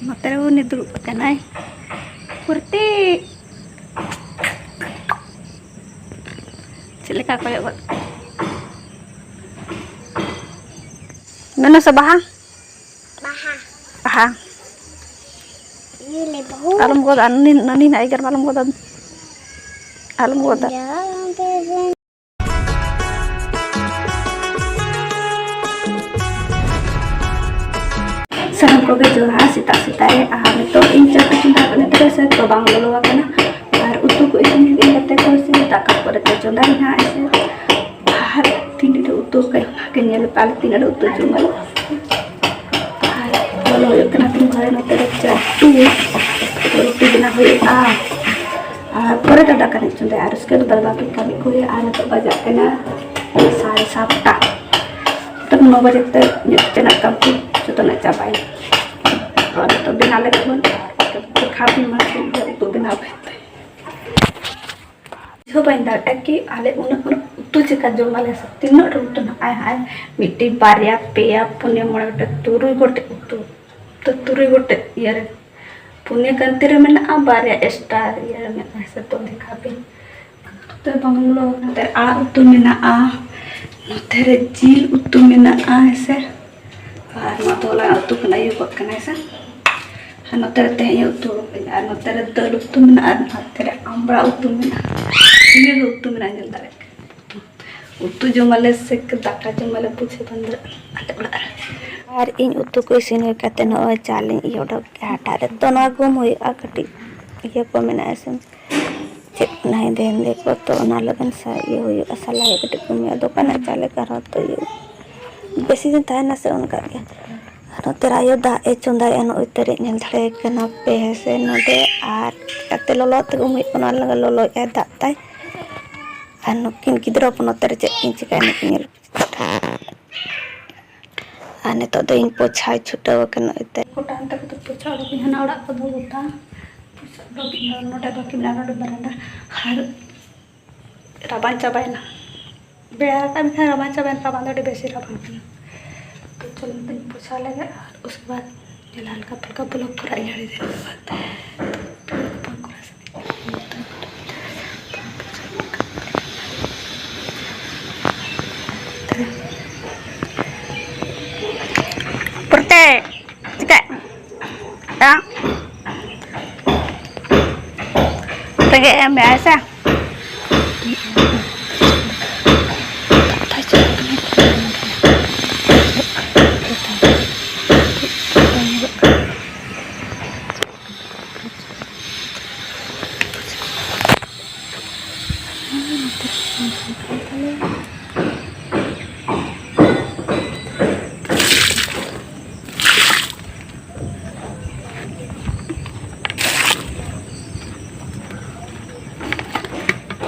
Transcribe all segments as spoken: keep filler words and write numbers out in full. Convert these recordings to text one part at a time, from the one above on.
ᱱᱚᱛᱮ ᱨᱮ ᱩᱱᱤ ᱫᱩᱲᱩᱵ ᱟᱠᱟᱱᱟᱭ᱾ ᱯᱷᱩᱨᱛᱤ᱾ ᱪᱮᱫ ᱞᱮᱠᱟ ᱠᱚᱭᱚᱜ ᱜᱚᱫ? ᱢᱮᱱᱟ ᱥᱮ ᱵᱟᱦᱟ? ᱵᱟᱦᱟ᱾ ᱵᱟᱦᱟ᱾ ᱤᱭᱟᱹ ᱞᱮ ᱵᱟᱹᱦᱩ᱾ ᱟᱞᱚᱢ ᱜᱚᱫᱟ, ᱱᱟᱹᱱᱤ, ᱱᱟᱹᱱᱤ ᱱᱟᱜ ᱮᱜᱮᱨ ᱢᱟ, ᱟᱞᱚᱢ ᱜᱚᱫᱟ᱾ ᱟᱞᱚᱢ ᱜᱚᱫᱟ᱾ ᱡᱟᱦᱟᱸ ᱜᱮ ᱥᱟᱱᱟᱢ ᱠᱚᱜᱮ ᱡᱚᱦᱟᱨ ᱥᱮᱛᱟᱜ ᱥᱮᱛᱟᱜ ᱨᱮ᱾ ᱟᱨ ᱱᱤᱛᱚᱜ ᱤᱧ ᱪᱟ ᱠᱚ ᱪᱚᱸᱫᱟ ᱠᱟᱜ ᱠᱟᱱᱟ, ᱱᱤᱛᱚᱜ ᱥᱮ ᱛᱚ ᱵᱟᱝ ᱞᱚᱞᱚ ᱟᱠᱟᱱᱟ᱾ ᱟᱨ ᱩᱛᱩ ᱠᱚ ᱤᱥᱤᱱ ᱦᱩᱭᱩᱜ ᱠᱟᱱ ᱠᱟᱛᱮ ᱠᱚ ᱤᱥᱤᱱ, ᱫᱟᱠᱟ ᱯᱚᱨᱮ ᱛᱮ ᱪᱚᱸᱫᱟᱭ ᱱᱟᱦᱟᱜ ᱦᱮᱸ ᱥᱮ᱾ ᱟᱨ ᱛᱤᱱ ᱨᱮ ᱩᱛᱩ ᱠᱟᱭ ᱚᱱᱟ ᱜᱮ ᱧᱮᱞ ᱯᱮ, ᱟᱞᱮ ᱛᱤᱱ ᱨᱮ ᱩᱛᱩ ᱡᱚᱢ ᱟᱞᱮ᱾ ᱟᱨ ᱞᱚᱞᱚ ᱦᱩᱭᱩᱜ ᱠᱟᱱᱟ ᱛᱤᱧ ᱜᱷᱟᱨᱮ ᱱᱚᱛᱮ ᱨᱮ ᱪᱟᱹᱴᱩ ᱨᱩᱴᱤ ᱵᱮᱱᱟᱣ ᱦᱩᱭᱩᱜᱼᱟ᱾ ᱟᱨ ᱯᱚᱨᱮ ᱫᱚ ᱫᱟᱠᱟ ᱨᱮᱱᱟᱜ ᱪᱚᱸᱫᱟᱭᱟ ᱟᱨ ᱩᱥᱠᱮ ᱵᱟᱫ ᱵᱟᱫ ᱵᱟᱹᱠᱤ ᱠᱟᱹᱢᱤ ᱠᱚ ᱦᱩᱭᱩᱜᱼᱟ᱾ ᱟᱨ ᱱᱤᱛᱚᱜ ᱵᱟᱡᱟᱜ ᱠᱟᱱᱟ ᱥᱟᱲᱮ ᱥᱟᱛᱴᱟ᱾ ᱛᱚ ᱱᱚ ᱵᱟᱡᱮ ᱛᱮ ᱤᱧᱟᱹᱜ ᱪᱮᱱᱟᱜ ᱠᱟᱹᱢᱤ ᱠᱚ ᱡᱚᱛᱚᱱᱟᱜ ᱪᱟᱵᱟᱭᱟ᱾ ᱛᱚ ᱱᱤᱛᱚᱜ ᱵᱮᱱᱟᱣ ᱞᱟᱹᱜᱤᱫ ᱵᱚᱱ ᱠᱷᱟᱯᱤ ᱢᱟᱥᱮ ᱩᱛᱩ ᱵᱮᱱᱟᱣ ᱯᱮ᱾ ᱵᱩᱡᱷᱟᱹᱣ ᱵᱟᱹᱧ ᱫᱟᱲᱮᱭᱟᱜᱼᱟ ᱠᱤ ᱟᱞᱮ ᱩᱱᱟᱹᱜ ᱩᱱᱟᱹᱜ ᱩᱛᱩ ᱪᱮᱠᱟ ᱡᱚᱢ ᱟᱞᱮ ᱥᱮ ᱛᱤᱱᱟᱹᱜ ᱰᱷᱮᱨ ᱩᱛᱩ ᱱᱟᱦᱟᱜ ᱟᱭ ᱦᱟᱭ ᱢᱤᱫᱴᱤᱡ ᱵᱟᱨᱭᱟ ᱯᱮᱭᱟ ᱯᱩᱱᱭᱟᱹ ᱢᱚᱬᱮ ᱜᱚᱴᱮᱡ ᱛᱩᱨᱩᱭ ᱜᱚᱴᱮᱡ ᱩᱛᱩ᱾ ᱛᱚ ᱛᱩᱨᱩᱭ ᱜᱚᱴᱮᱡ ᱤᱭᱟᱹ ᱨᱮ ᱯᱩᱱᱭᱟᱹ ᱠᱟᱱᱛᱤ ᱨᱮ ᱢᱮᱱᱟᱜᱼᱟ, ᱵᱟᱨᱭᱟ ᱮᱠᱥᱴᱨᱟ ᱤᱭᱟᱹ ᱨᱮ ᱢᱮᱱᱟᱜᱼᱟ᱾ ᱦᱤᱥᱟᱹᱵ ᱛᱮ ᱫᱮᱠᱷᱟᱣ ᱯᱮ᱾ ᱱᱚᱛᱮ ᱵᱟᱝᱞᱳ, ᱱᱚᱛᱮ ᱟᱲᱟᱜ ᱩᱛᱩ ᱢᱮᱱᱟᱜᱼᱟ, ᱱᱚᱛᱮ ᱨᱮ ᱡᱤᱞ ᱩᱛᱩ ᱢᱮᱱᱟᱜᱼᱟ ᱦᱮᱸ ᱥᱮ᱾ ᱟᱨ ᱱᱚᱣᱟ ᱫᱚ ᱦᱚᱞᱟ ᱩᱛᱩ ᱠᱟᱱᱟ, ᱟᱹᱭᱩᱵᱚᱜ ᱠᱟᱱᱟ ᱦᱮᱸ ᱥᱮ᱾ ᱟᱨ ᱱᱚᱛᱮ ᱨᱮ ᱛᱮᱦᱮᱧ ᱩᱛᱩ ᱟᱠᱟᱫᱟᱹᱧ, ᱟᱨ ᱱᱚᱛᱮ ᱨᱮ ᱫᱟᱹᱞ ᱩᱛᱩ ᱢᱮᱱᱟᱜᱼᱟ, ᱟᱨ ᱱᱚᱛᱮ ᱨᱮ ᱟᱢᱲᱟ ᱩᱛᱩ ᱢᱮᱱᱟᱜᱼᱟ᱾ ᱤᱱᱟᱹ ᱜᱮ ᱩᱛᱩ ᱢᱮᱱᱟᱜᱼᱟ, ᱧᱮᱞ ᱫᱟᱲᱮᱭᱟᱜ ᱠᱟᱱᱟ᱾ ᱩᱛᱩ ᱡᱚᱢ ᱟᱞᱮ ᱥᱮ ᱫᱟᱠᱟ ᱡᱚᱢ ᱟᱞᱮ ᱵᱩᱡᱷᱟᱹᱣ ᱵᱟᱝ ᱫᱟᱲᱮᱭᱟᱜ ᱟᱞᱮ ᱚᱲᱟᱜ ᱨᱮ᱾ ᱟᱨ ᱤᱧ ᱩᱛᱩ ᱠᱚ ᱤᱥᱤᱱ ᱦᱩᱭ ᱠᱟᱛᱮ ᱱᱚᱜᱼᱚᱭ ᱪᱟ ᱞᱤᱧ ᱤᱭᱟᱹ ᱚᱰᱚᱠ ᱠᱮᱜᱼᱟ᱾ ᱦᱟᱴᱟᱜ ᱨᱮ ᱛᱚ ᱱᱚᱣᱟ ᱜᱩᱢ ᱦᱩᱭᱩᱜᱼᱟ, ᱠᱟᱹᱴᱤᱡ ᱤᱭᱟᱹ ᱠᱚ ᱢᱮᱱᱟᱜᱼᱟ ᱤᱥᱤᱱ᱾ ᱪᱮᱫ ᱚᱱᱟ ᱦᱮᱸᱫᱮ ᱦᱮᱸᱫᱮ ᱠᱚ, ᱛᱚ ᱚᱱᱟ ᱞᱟᱹᱜᱤᱫ ᱥᱟ-, ᱤᱭᱟᱹ ᱦᱩᱭᱩᱜᱼᱟ, ᱥᱟᱞᱟᱭ ᱠᱟᱹᱴᱤᱡ ᱠᱚᱢ ᱦᱩᱭᱩᱜᱼᱟ᱾ ᱫᱚᱠᱟᱱᱟᱜ ᱪᱟᱣᱞᱮ ᱠᱟᱨᱚᱱ ᱛᱚ ᱤᱭᱟᱹ ᱵᱮᱥᱤ ᱫᱤᱱ ᱛᱟᱦᱮᱱᱟ ᱥᱮ ᱚᱱᱠᱟ ᱜᱮ᱾ ᱟᱨ ᱱᱚᱛᱮ ᱨᱮ ᱟᱭᱳ ᱫᱟᱜ ᱮ ᱪᱚᱸᱫᱟᱭᱮᱜᱼᱟ, ᱱᱚᱜᱼᱚᱭ ᱛᱟᱹᱨᱤᱡ ᱧᱮᱞ ᱫᱟᱲᱮᱭᱟᱭ ᱠᱟᱱᱟ ᱯᱮ ᱦᱮᱸ ᱥᱮ ᱱᱚᱰᱮ᱾ ᱟᱨ ᱪᱤᱠᱟᱹᱛᱮ ᱞᱚᱞᱚ ᱛᱮ ᱩᱢ ᱦᱩᱭᱩᱜ ᱠᱟᱱᱟ, ᱚᱱᱟ ᱞᱟᱹᱜᱤᱫ ᱞᱚᱞᱚᱭᱮᱜᱼᱟᱭ ᱫᱟᱜ ᱛᱟᱭ᱾ ᱟᱨ ᱱᱩᱠᱤᱱ ᱜᱤᱫᱽᱨᱟᱹ ᱦᱚᱯᱚᱱ ᱱᱚᱛᱮ ᱨᱮ ᱪᱮᱫ ᱠᱤᱱ ᱪᱤᱠᱟᱹᱭᱟ, ᱱᱩᱠᱤᱱ ᱧᱮᱞ ᱯᱮ᱾ ᱟᱨ ᱱᱤᱛᱚᱜ ᱫᱚ ᱤᱧ ᱯᱳᱪᱷᱟᱣ ᱪᱷᱩᱴᱟᱹᱣ ᱟᱠᱟᱱᱟ ᱮᱱᱛᱮ᱾ ᱜᱚᱴᱟ ᱦᱟᱱᱛᱮ ᱠᱚᱫᱚ ᱯᱳᱪᱷᱟ ᱚᱰᱚᱠ ᱤᱧ ᱦᱟᱱᱟ ᱚᱲᱟᱜ ᱠᱚᱫᱚ ᱜᱚᱴᱟ ᱯᱳᱪᱷᱟ ᱚᱰᱚᱠ ᱤᱧ ᱫᱚ ᱱᱚᱰᱮ ᱵᱟᱹᱠᱤ ᱢᱮᱱᱟᱜᱼᱟ, ᱱᱚᱰᱮ ᱵᱟᱨᱟᱱᱰᱟ᱾ ᱟᱨ ᱨᱟᱵᱟᱝ ᱪᱟᱵᱟᱭᱮᱱᱟ, ᱵᱮᱲᱟ ᱨᱟᱠᱟᱵ ᱮᱱᱠᱷᱟᱱ ᱨᱟᱵᱟᱝ ᱪᱟᱵᱟᱭᱮᱱᱟ, ᱨᱟᱵᱟᱝ ᱫᱚ ᱟᱹᱰᱤ ᱵᱮᱥᱤ ᱨᱟᱵᱟᱝ ᱠᱟᱱᱟ᱾ ᱛᱚ ᱪᱚᱞᱚ ᱱᱤᱛᱚᱜ ᱤᱧ ᱯᱳᱪᱷᱟᱣ ᱞᱮᱜᱮ ᱟᱨ ᱩᱥᱠᱮ ᱵᱟᱫ हल्का फुल्का ब्लॉग करा यार, इधर बात है। ᱯᱩᱨᱛᱮ ᱪᱤᱠᱟᱹ? ᱦᱮᱸ? ᱨᱮᱸᱜᱮᱡ ᱮᱢ ᱢᱮᱭᱟ ᱥᱮ?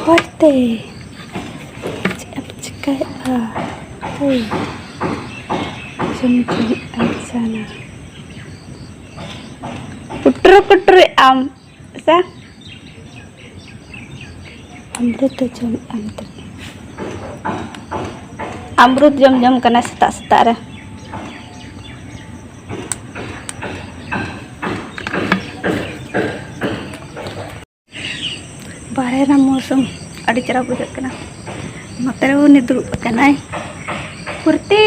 ᱦᱚᱭ ᱛᱮ ᱪᱮᱫ ᱮᱢ ᱪᱤᱠᱟᱹᱭᱮᱫᱼᱟ? ᱦᱳᱭ, ᱡᱚᱢ ᱡᱚᱢ ᱟᱨ ᱪᱟᱱᱟ᱾ ᱯᱩᱴᱨᱩ ᱯᱩᱴᱨᱩ ᱟᱢ ᱥᱮ? ᱟᱢᱨᱩᱫ ᱫᱚ ᱡᱚᱢ ᱟᱢ ᱫᱚ᱾ ᱟᱢᱨᱩᱫ ᱡᱚᱢ ᱡᱚᱢ ᱠᱟᱱᱟ ᱥᱮᱛᱟᱜ ᱥᱮᱛᱟᱜ ᱨᱮ᱾ ᱵᱟᱦᱨᱮ ᱨᱮᱱᱟᱜ ᱢᱳᱥᱩᱢ ᱟᱹᱰᱤ ᱪᱮᱦᱨᱟ ᱵᱩᱡᱷᱟᱹᱜ ᱠᱟᱱᱟ᱾ ᱱᱚᱛᱮ ᱨᱮ ᱩᱱᱤ ᱫᱩᱲᱩᱵ ᱟᱠᱟᱱᱟᱭ᱾ ᱯᱷᱩᱨᱛᱤ!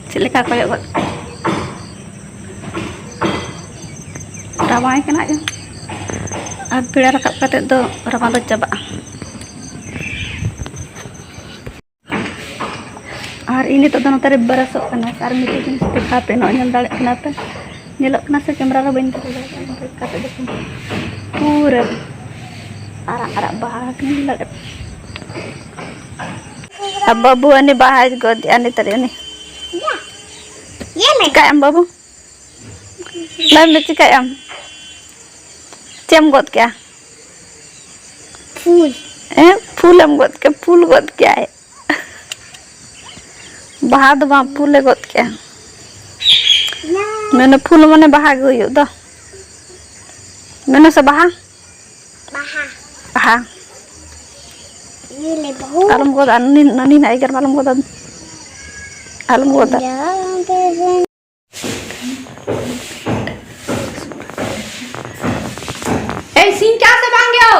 ᱪᱮᱫ ᱞᱮᱠᱟ ᱠᱚᱭᱚᱜ ᱜᱚᱫ, ᱨᱟᱵᱟᱝ ᱠᱟᱱᱟ ᱟᱡ ᱦᱚᱸ᱾ ᱟᱨ ᱵᱮᱲᱟ ᱨᱟᱠᱟᱵ ᱠᱟᱛᱮ ᱫᱚ ᱨᱟᱵᱟᱝ ᱫᱚ ᱪᱟᱵᱟᱜᱼᱟ᱾ ᱟᱨ ᱤᱧ ᱱᱤᱛᱚᱜ ᱫᱚ ᱱᱚᱛᱮ ᱨᱮ ᱵᱨᱟᱥᱚᱜ ᱠᱟᱱᱟ᱾ ᱟᱨ ᱢᱤᱫᱴᱮᱡ ᱡᱤᱱᱤᱥ ᱫᱮᱠᱷᱟᱣ ᱯᱮ, ᱱᱚᱜᱼᱚᱭ ᱧᱮᱞ ᱫᱟᱲᱮᱭᱟᱜ ᱠᱟᱱᱟ ᱯᱮ, ᱧᱮᱞᱚᱜ ᱠᱟᱱᱟ ᱥᱮ ᱠᱮᱢᱨᱟ ᱨᱮ ᱵᱟᱹᱧ ᱫᱷᱚᱨᱟᱣ ᱫᱟᱲᱮᱭᱟᱜ ᱠᱟᱱᱟ, ᱚᱱᱠᱟ ᱠᱟᱛᱮ ᱫᱮᱠᱷᱟᱣ ᱯᱩᱨᱟᱹ ᱟᱨᱟᱜ ᱟᱨᱟᱜ ᱵᱟᱦᱟ ᱠᱟᱱᱟ, ᱧᱮᱞ ᱫᱟᱲᱮᱭᱟᱜ ᱠᱟᱱᱟ᱾ ᱟᱨ ᱵᱟᱹᱵᱩ ᱟᱹᱱᱤ ᱵᱟᱦᱟᱭ ᱜᱚᱫ ᱮᱫᱼᱟ ᱱᱤᱛᱚᱜ ᱩᱱᱤ᱾ ᱪᱤᱠᱟᱹᱭ ᱟᱢ ᱵᱟᱹᱵᱩ? ᱞᱟᱹᱭ ᱢᱮ, ᱪᱤᱠᱟᱹᱭ ᱟᱢ? ᱪᱮᱫ ᱮᱢ ᱜᱚᱫ ᱠᱮᱜᱼᱟ? ᱯᱷᱩᱞ᱾ ᱦᱮᱸ, ᱯᱷᱩᱞ ᱮᱢ ᱜᱚᱫ ᱠᱮᱜᱼᱟ, ᱯᱷᱩᱞ ᱜᱚᱫ ᱠᱮᱜᱼᱟᱭ᱾ ᱵᱟᱦᱟ ᱫᱚ ᱵᱟᱝ, ᱯᱷᱩᱞᱮ ᱜᱚᱫ ᱠᱮᱜᱼᱟ᱾ ᱢᱮᱱᱟ ᱯᱷᱩᱞ ᱢᱟᱱᱮ ᱵᱟᱦᱟ ᱜᱮ ᱦᱩᱭᱩᱜ ᱫᱚ᱾ ᱢᱮᱱᱟ ᱥᱮ ᱵᱟᱦᱟ? ᱵᱟᱦᱟ᱾ ᱵᱟᱦᱟ᱾ ᱤᱭᱟᱹ ᱞᱮ ᱵᱟᱹᱦᱩ᱾ ᱟᱞᱚᱢ ᱜᱚᱫᱟ, ᱱᱟᱹᱱᱤ, ᱱᱟᱹᱱᱤ ᱱᱟᱜ ᱮᱜᱮᱨ ᱢᱟ, ᱟᱞᱚᱢ ᱜᱚᱫᱟ᱾ ᱟᱞᱚᱢ ᱜᱚᱫᱟ᱾ ᱮᱭ, ᱥᱤᱧ ᱪᱟᱥ ᱮ ᱵᱟᱝ ᱜᱮᱭᱟ?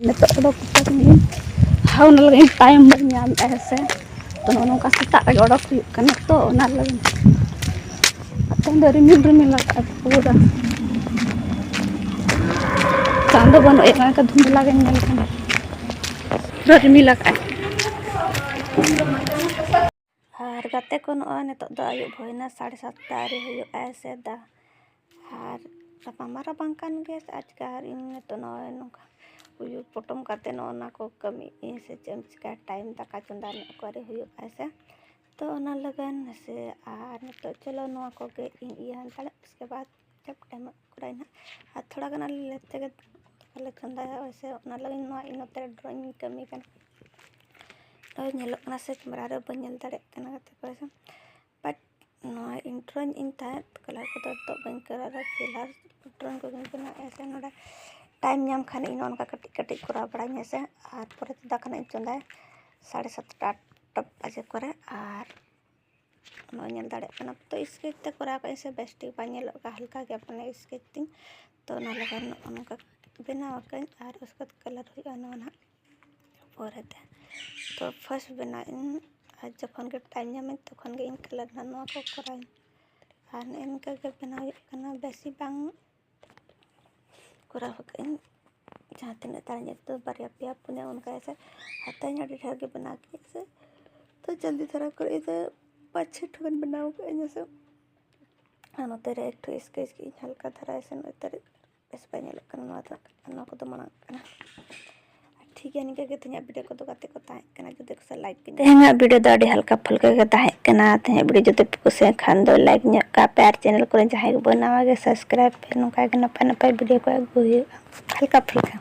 ᱱᱤᱛᱚᱜ ᱚᱰᱚᱠ ᱠᱟᱛᱮ ᱦᱟᱣ ᱚᱱᱟ ᱞᱟᱹᱜᱤᱫ ᱴᱟᱭᱤᱢ ᱵᱟᱹᱧ ᱧᱟᱢᱮᱫᱼᱟ ᱦᱮᱸ ᱥᱮ᱾ ᱛᱚ ᱱᱚᱜᱼᱚ ᱱᱚᱝᱠᱟ ᱥᱮᱛᱟᱜ ᱨᱮᱜᱮ ᱚᱰᱚᱠ ᱦᱩᱭᱩᱜ ᱠᱟᱱᱟ, ᱛᱚ ᱚᱱᱟ ᱞᱟᱹᱜᱤᱫ᱾ ᱟᱨ ᱛᱮᱦᱮᱧ ᱫᱚ ᱨᱤᱢᱤᱞ ᱨᱤᱢᱤᱞ ᱟᱠᱟᱫᱼᱟ ᱯᱩᱨᱟᱹ᱾ ᱪᱟᱸᱫᱚ ᱵᱟᱹᱱᱩᱜ ᱮ ᱠᱟᱱᱟ, ᱫᱷᱩᱸᱫᱽᱞᱟ ᱜᱮᱧ ᱧᱮᱞ ᱠᱟᱱᱟ᱾ ᱯᱩᱨᱟᱹ ᱨᱤᱢᱤᱞ ᱟᱠᱟᱫᱼᱟᱭ᱾ ᱟᱨ ᱜᱟᱛᱮ ᱠᱚ, ᱱᱚᱜᱼᱚᱭ ᱱᱤᱛᱚᱜ ᱫᱚ ᱟᱹᱭᱩᱵ ᱦᱩᱭᱱᱟ, ᱥᱟᱲᱮ ᱥᱟᱛᱴᱟ ᱟᱹᱣᱨᱤ ᱦᱩᱭᱩᱜᱼᱟ ᱥᱮ ᱫᱟ᱾ ᱟᱨ ᱨᱟᱵᱟᱝ ᱢᱟ ᱨᱟᱵᱟᱝ ᱠᱟᱱ ᱜᱮ ᱟᱡᱠᱟ, ᱟᱨ ᱤᱧ ᱱᱤᱛᱚᱜ ᱱᱚᱜᱼᱚᱭ ᱱᱚᱝᱠᱟ ᱩᱭᱩ ᱯᱚᱴᱚᱢ ᱠᱟᱛᱮ ᱱᱚᱜᱼᱚ ᱱᱟ ᱠᱚ ᱠᱟᱹᱢᱤ ᱤᱧ ᱥᱮ ᱪᱮᱫ ᱮᱢ ᱪᱤᱠᱟᱹᱭᱟ, ᱴᱟᱭᱤᱢ ᱫᱟᱠᱟ ᱪᱚᱸᱫᱟ ᱨᱮᱱᱟᱜ ᱚᱠᱟᱨᱮ ᱦᱩᱭᱩᱜᱼᱟ ᱥᱮ᱾ ᱛᱚ ᱚᱱᱟ ᱞᱟᱹᱜᱤᱫ ᱥᱮ, ᱟᱨ ᱱᱤᱛᱚᱜ ᱪᱚᱞᱚ ᱱᱚᱣᱟ ᱠᱚᱜᱮ ᱤᱧ ᱤᱭᱟᱹ ᱦᱟᱛᱟᱲᱟ, ᱩᱥᱠᱮ ᱵᱟᱫ ᱡᱟᱵ ᱴᱟᱭᱤᱢ ᱠᱚᱨᱟᱣ ᱱᱟᱦᱟᱜ᱾ ᱟᱨ ᱛᱷᱚᱲᱟ ᱜᱟᱱ ᱟᱞᱮ ᱞᱮ ᱛᱮᱜᱮ ᱫᱟᱠᱟ ᱞᱮ ᱪᱚᱸᱫᱟᱭᱟ ᱦᱳᱭ ᱥᱮ, ᱚᱱᱟ ᱞᱟᱹᱜᱤᱫ ᱱᱚᱣᱟ ᱤᱧ ᱱᱚᱛᱮ ᱨᱮ ᱰᱨᱚᱭᱤᱝ ᱤᱧ ᱠᱟᱹᱢᱤ ᱠᱟᱱᱟ᱾ ᱱᱚᱜᱼᱚᱭ ᱧᱮᱞᱚᱜ ᱠᱟᱱᱟ ᱥᱮ ᱠᱮᱢᱮᱨᱟ ᱨᱮ ᱵᱟᱹᱧ ᱧᱮᱞ ᱫᱟᱲᱮᱭᱟᱜ ᱠᱟᱱᱟ ᱜᱟᱛᱮ ᱠᱚ ᱥᱮ, but ᱱᱚᱣᱟ ᱤᱧ ᱰᱨᱚᱭᱤᱝ ᱤᱧ ᱛᱟᱦᱮᱸᱫ, ᱠᱟᱞᱟᱨ ᱠᱚᱫᱚ ᱱᱤᱛᱚᱜ ᱵᱟᱹᱧ ᱠᱟᱞᱟᱨᱟ, ᱯᱷᱤᱞᱦᱟᱞ ᱰᱨᱚᱭᱤᱝ ᱠᱚᱜᱮᱧ ᱵᱮᱱᱟᱣᱮᱫᱼᱟ ᱥᱮ᱾ ᱱᱚᱰᱮ ᱴᱟᱭᱤᱢ ᱧᱟᱢ ᱠᱷᱟᱱ ᱤᱧ ᱱᱚᱜᱼᱚ ᱱᱚᱝᱠᱟ ᱠᱟᱹᱴᱤᱡ ᱠᱟᱹᱴᱤᱡ ᱠᱚᱨᱟᱣ ᱵᱟᱲᱟᱧ ᱦᱮᱸ ᱥᱮ᱾ ᱟᱨ ᱯᱚᱨᱮ ᱛᱮ ᱫᱟᱠᱟ ᱱᱟᱜ ᱤᱧ ᱪᱚᱸᱫᱟᱭᱟ ᱥᱟᱲᱮ ᱥᱟᱛᱴᱟ ᱟᱴᱴᱟ ᱵᱟᱡᱮ ᱠᱚᱨᱮ᱾ ᱟᱨ ᱱᱚᱜᱼᱚᱭ ᱧᱮᱞ ᱫᱟᱲᱮᱭᱟᱜ ᱠᱟᱱᱟ ᱯᱮ ᱛᱚ, ᱥᱠᱮᱪ ᱛᱮ ᱠᱚᱨᱟᱣ ᱠᱟᱜ ᱟᱹᱧ ᱥᱮ, ᱵᱮᱥ ᱴᱷᱤᱠ ᱵᱟᱝ ᱧᱮᱞᱚᱜ ᱠᱟᱱᱟ, ᱦᱟᱞᱠᱟ ᱜᱮ ᱢᱟᱱᱮ ᱥᱠᱮᱪ ᱛᱤᱧ᱾ ᱛᱚ ᱚᱱᱟ ᱞᱟᱹᱜᱤᱫ ᱱᱚᱜᱼᱚ ᱱᱚᱝᱠᱟ ᱵᱮᱱᱟᱣ ᱟᱠᱟᱫᱟᱹᱧ, ᱟᱨ ᱩᱥᱠᱮ ᱵᱟᱫ ᱠᱟᱞᱟᱨ ᱦᱩᱭᱩᱜᱼᱟ ᱱᱚᱣᱟ ᱱᱟᱦᱟᱜ ᱯᱚᱨᱮᱛᱮ᱾ ᱛᱚ ᱯᱷᱟᱨᱥᱴ ᱵᱮᱱᱟᱣ ᱤᱧ, ᱟᱨ ᱡᱚᱠᱷᱚᱱ ᱜᱮ ᱴᱟᱭᱤᱢ ᱧᱟᱢᱟᱹᱧ ᱛᱚᱠᱷᱚᱱ ᱜᱮ ᱤᱧ ᱠᱟᱞᱟᱨ ᱱᱟᱦᱟᱜ ᱱᱚᱣᱟ ᱠᱚ ᱠᱚᱨᱟᱣ ᱤᱧ᱾ ᱟᱨ ᱱᱮᱜᱼᱮ ᱱᱤᱝᱠᱟᱹ ᱜᱮ ᱵᱮᱱᱟᱣ ᱦᱩᱭᱩᱜ ᱠᱟᱱᱟ, ᱵᱮᱥᱤ ᱵᱟᱝ ᱠᱚᱨᱟᱣ ᱟᱠᱟᱫᱟᱹᱧ᱾ ᱡᱟᱦᱟᱸ ᱛᱤᱱᱟᱹᱜ ᱛᱟᱨᱟᱧ ᱩᱛᱩ, ᱵᱟᱨᱭᱟ ᱯᱮᱭᱟ ᱯᱩᱱᱭᱟ ᱚᱱᱠᱟ ᱦᱮᱸ ᱥᱮ᱾ ᱦᱟᱛᱟᱣ ᱤᱧ ᱟᱹᱰᱤ ᱰᱷᱮᱨ ᱜᱮ ᱵᱮᱱᱟᱣ ᱠᱮᱫ ᱥᱮ᱾ ᱛᱚ ᱡᱚᱞᱫᱤ ᱫᱷᱟᱨᱟ ᱠᱚᱨᱮ ᱫᱚ ᱯᱟᱸᱪ ᱪᱷᱚᱭ ᱴᱷᱚᱠᱟᱧ ᱵᱮᱱᱟᱣ ᱠᱟᱜᱼᱟ ᱦᱮᱸ ᱥᱮ᱾ ᱟᱨ ᱱᱚᱛᱮ ᱨᱮ ᱮᱠᱴᱩ ᱥᱠᱮᱪ ᱠᱮᱫ ᱟᱹᱧ ᱦᱟᱞᱠᱟ ᱫᱷᱟᱨᱟ ᱦᱮᱸ ᱥᱮ, ᱱᱚᱛᱮ ᱨᱮ ᱵᱮᱥ ᱵᱟᱭ ᱧᱮᱞᱚᱜ ᱠᱟᱱᱟ ᱱᱚᱣᱟ ᱫᱚ, ᱱᱚᱣᱟ ᱠᱚᱫᱚ ᱢᱟᱲᱟᱝ ᱠᱟᱱᱟ᱾ ᱴᱷᱤᱠ ᱜᱮᱭᱟ, ᱱᱤᱝᱠᱟᱹ ᱜᱮ ᱛᱮᱦᱮᱧᱟᱜ ᱵᱷᱤᱰᱤᱭᱳ ᱠᱚᱫᱚ ᱜᱟᱛᱮ ᱠᱚ ᱛᱟᱦᱮᱸ ᱠᱟᱱᱟ, ᱡᱩᱫᱤ ᱠᱚ ᱥᱟᱵ ᱞᱟᱭᱤᱠ ᱯᱮ᱾ ᱛᱮᱦᱮᱧᱟᱜ ᱵᱷᱤᱰᱤᱭᱳ ᱫᱚ ᱟᱹᱰᱤ ᱦᱟᱞᱠᱟ ᱯᱷᱩᱞᱠᱟ ᱜᱮ ᱛᱟᱦᱮᱸ ᱠᱟᱱᱟ᱾ ᱛᱮᱦᱮᱧᱟᱜ ᱵᱷᱤᱰᱤᱭᱳ ᱡᱩᱫᱤ ᱯᱮ ᱠᱩᱥᱤᱭᱟᱜ ᱠᱷᱟᱱ ᱫᱚ ᱞᱟᱭᱤᱠ ᱧᱚᱜ ᱠᱟᱜ ᱯᱮ, ᱟᱨ ᱪᱮᱱᱮᱞ ᱠᱚᱨᱮ ᱡᱟᱦᱟᱸᱭ ᱜᱮᱵᱚᱱ ᱱᱟᱣᱟ ᱜᱮ ᱥᱟᱵᱥᱠᱨᱟᱭᱤᱵ ᱯᱮ᱾ ᱱᱚᱝᱠᱟ ᱜᱮ ᱱᱟᱯᱟᱭ ᱱᱟᱯᱟᱭ ᱵᱷᱤᱰᱤᱭᱳ ᱠᱚ ᱟᱹᱜᱩ ᱦᱩᱭᱩᱜᱼᱟ ᱦᱟᱞᱠᱟ ᱯᱷᱩᱞᱠᱟ᱾